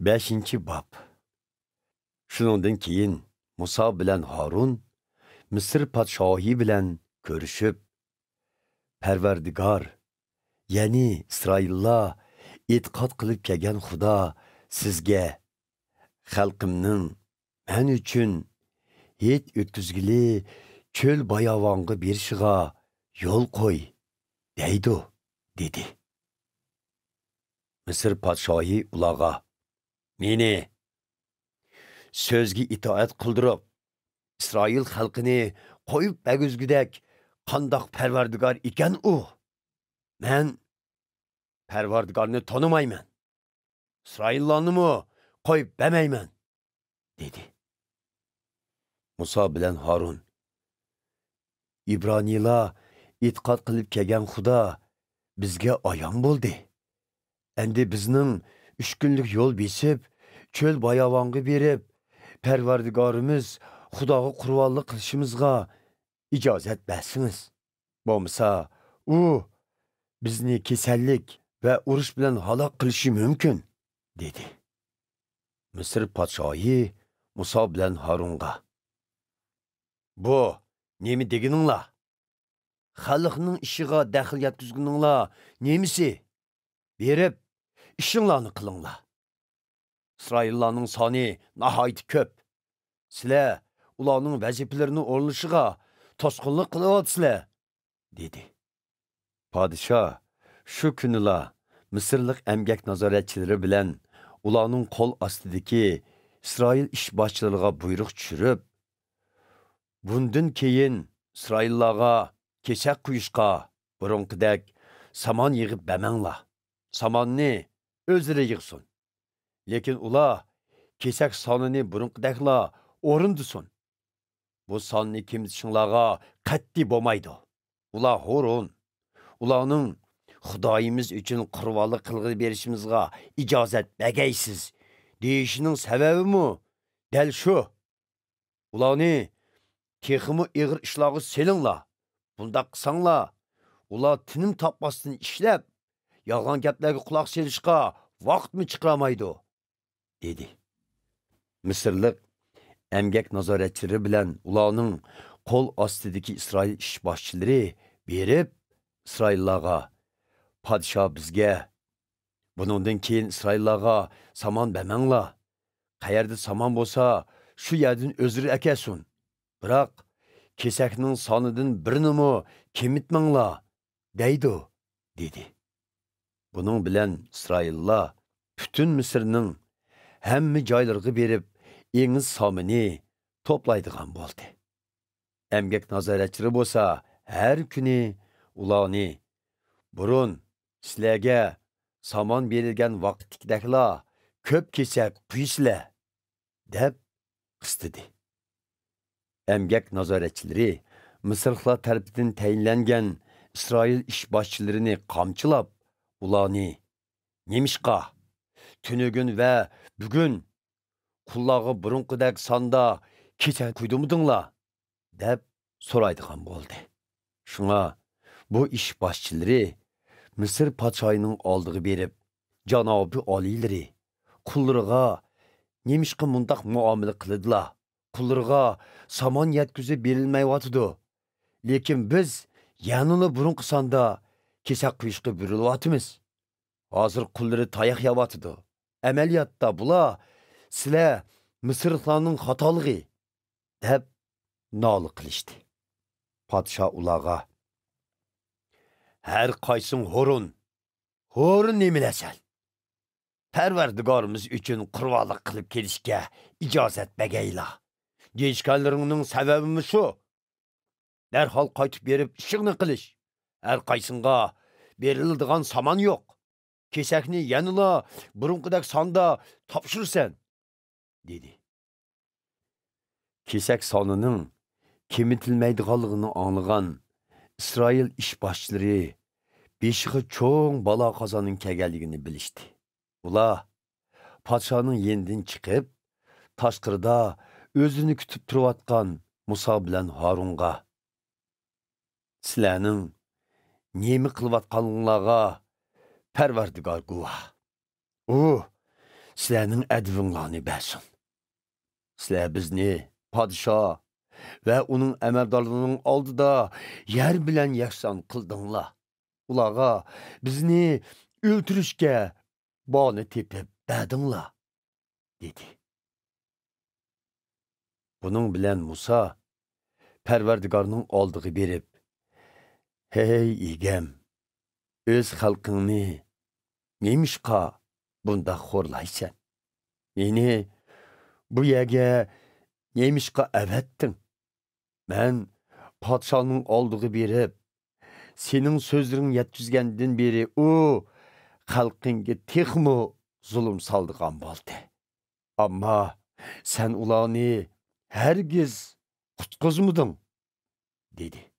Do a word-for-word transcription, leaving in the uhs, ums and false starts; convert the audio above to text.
بەشىنچى باب. شۇنىڭدىن كېيىن مۇسا بىلەن ھارۇن مىسىر پادىشاھى بىلەن كۆرۈشۈپ، «پەرۋەردىگار، يەنى ئىسرائىللار ئېتىقاد قىلىپ كەلگەن خۇدا سىزگە، خەلقىمنىڭ مەن ئۈچۈن ھېيت ئۆتكۈزگىلى چۆل باياۋانغا بېرىشىغا يول قوي» دەيدۇ، دېدى. مىسىر پادىشاھى ئۇلارغا، مېنى سۆزگە ئىتائەت قىلدۇرۇپ، ئىسرائىل خەلقىنى قويۇپ بەرگۈزگۈدەك قانداق پەرۋەردىگار ئىكەن ئۇ؟ مەن پەرۋەردىگارنى تونۇمايمەن. ئىسرائىللارنىمۇ قويۇپ بەرمەيمەن، دېدى. مۇسا بىلەن ھارۇن، ئىبرانىيلار ئېتىقاد قىلىپ كەلگەن خۇدا بىزگە ئايان بولدى. ئەمدى بىزنىڭ ئۈچ كۈنلۈك يول بېسىپ، چۆل باياۋانغا بېرىپ، پەرۋەردىگارىمىز خۇداغا قۇربانلىق قىلىشىمىزغا ئىجازەت بەرسىڭىز. بولمىسا، ئۇ بىزنى كېسەللىك ۋە ئۇرۇش بىلەن ھالاك قىلىشى مۇمكىن، دېدى. مىسىر پادىشاھى مۇسا بىلەن ھارۇنغا، بۇ نېمە دېگىنىڭلار؟ خەلقنىڭ ئىشىغا دەخلى يەتكۈزگىنىڭلار نېمىسى؟ بېرىپ، ئىشىڭلارنى قىلىڭلار. ئىسرائىللارنىڭ سانى ناھايىتى كۆپ. سىلەر ئۇلارنىڭ ۋەزىپىلىرىنى ئورۇنلىشىغا توسقۇنلۇق قىلىۋاتىسىلەر، دېدى. پادىشاھ شۇ كۈنىلا مىسىرلىق ئەمگەك نازارەتچىلىرى بىلەن ئۇلارنىڭ قول ئاستىدىكى ئىسرائىل ئىش باشچىلىرىغا بۇيرۇق چۈشۈرۈپ، بۇندىن كېيىن ئىسرائىللارغا كېسەك قويۇشقا بۇرۇنقىدەك سامان يىغىپ بەرمەڭلار. ساماننى ئۆزلىرى يىغسۇن. لېكىن ئۇلار كېسەك سانىنى بۇرۇنقىدەكلا ئورۇندىسۇن. بۇ ساننى كېمىتىشىڭلارغا قەتئىي بولمايدۇ. ئۇلار ھۇرۇن. ئۇلارنىڭ «خۇدايىمىز ئۈچۈن قۇربانلىق قىلغىلى بېرىشىمىزغا ئىجازەت بەرگەيسىز» دېيىشىنىڭ سەۋەبىمۇ دەل شۇ. ئۇلارنى تېخىمۇ ئېغىر ئىشلارغا سېلىڭلار. بۇنداق قىلساڭلار، ئۇلار تىنىم تاپماستىن ئىشلەپ، يالغان گەپلەرگە قۇلاق سېلىشقا ۋاقىتمۇ چىقىرالمايدۇ، دېدى. مىسىرلىق ئەمگەك نازارەتچىلىرى بىلەن ئۇلارنىڭ قول ئاستىدىكى ئىسرائىل ئىش باشچىلىرى بېرىپ، ئىسرائىللارغا، پادىشاھ بىزگە، بۇنىڭدىن كېيىن ئىسرائىللارغا سامان بەرمەڭلار. قەيەردە سامان بولسا، شۇ يەردىن ئۆزلىرى ئەكەلسۇن. بىراق، كېسەكنىڭ سانىدىن بىرنىمۇ كېمىتمەڭلار، دەيدۇ، دېدى. بۇنىڭ بىلەن ئىسرائىللار پۈتۈن مىسىرنىڭ ھەممە جايلىرىغا بېرىپ، ئېڭىز سامىنى توپلايدىغان بولدى. ئەمگەك نازارەتچىلىرى بولسا ھەر كۈنى ئۇلارنى، بۇرۇن سىلەرگە سامان بېرىلگەن ۋاقىتتىكىدەكلا كۆپ كېسەك قۇيىسىلەر، دەپ قىستىدى. ئەمگەك نازارەتچىلىرى مىسىرلىقلار تەرىپىدىن تەيىنلەنگەن ئىسرائىل ئىش باشچىلىرىنى قامچىلاپ، ئۇلارنى، نېمىشقا تۈنۈگۈن ۋە بۈگۈن قۇللارغا بۇرۇنقىدەك ساندا كېسەك قۇيدۇرمىدىڭلار؟ دەپ سورايدىغان بولدى. شۇڭا بۇ ئىش باشچىلىرى مىسىر پادىشاھىنىڭ ئالدىغا بېرىپ، جانابى ئالىيلىرى، قۇللىرىغا نېمىشقا مۇنداق مۇئامىلە قىلىدىلا؟ قۇللىرىغا سامان يەتكۈزۈپ بېرىلمەيۋاتىدۇ. لېكىن بىز يەنىلا بۇرۇنقى ساندا كېسەك قۇيۇشقا بۇيرۇلۇۋاتىمىز. ھازىر قۇللىرى تاياق يەۋاتىدۇ. ئەمەلىيەتتە بۇلار سىلەر مىسىرلىقلارنىڭ خاتالىقى، دەپ نالە قىلىشتى. پادىشاھ ئۇلارغا، ھەر قايسىڭ ھۇرۇن، ھۇرۇن نېمىلەرسەن؟ پەرۋەردىگارىمىز ئۈچۈن قۇربانلىق قىلىپ كېلىشكە ئىجازەت بەرگەيلا، دېيىشكەنلىرىڭنىڭ سەۋەبىمۇ شۇ. دەرھال قايتىپ بېرىپ ئىشىڭنى قىلىش. ھەر قايسىڭغا بېرىلىدىغان سامان يوق. كېسەكنى يەنىلا بۇرۇنقىدەك ساندا تاپشۇرىسەن، دېدى. كېسەك سانىنىڭ كېمىتىلمەيدىغانلىقىنى ئاڭلىغان ئىسرائىل ئىش باشچىلىرى بېشىغا چوڭ بالا-قازانىڭ كەلگەنلىكىنى بىلىشتى. ئۇلار پادىشاھنىڭ يېنىدىن چىقىپ، تاشقىرىدا ئۆزىنى كۈتۈپ تۇرۇۋاتقان مۇسا بىلەن ھارۇنغا، سىلەرنىڭ نېمە قىلىۋاتقانلىقىڭلارغا پەرۋەردىگار گۇۋاھ. ئۇ سىلەرنىڭ ئەدىپىڭلارنى بەرسۇن. سىلەر بىزنى پادىشاھ ۋە ئۇنىڭ ئەمەلدارلىرىنىڭ ئالدىدا يەر بىلەن يەكسان قىلدىڭلار. ئۇلارغا بىزنى ئۆلتۈرۈشكە بانە تېپىپ بەردىڭلار، دېدى. بۇنىڭ بىلەن مۇسا پەرۋەردىگارنىڭ ئالدىغا بېرىپ، ھەي ئىگەم، ئۆز خەلقىڭنى نېمىشقا بۇنداق خورلايسەن؟ مېنى بۇ يەرگە نېمىشقا ئەۋەتتىڭ؟ مەن پادىشاھنىڭ ئالدىغا بېرىپ، سېنىڭ سۆزلىرىڭ يەتكۈزگەندىن بېرى ئۇ خەلقىڭگە تېخىمۇ زۇلۇم سالىدىغان بولدى. ئەمما سەن ئۇلارنى ھەرگىز قۇتقۇزمىدىڭ، دېدى.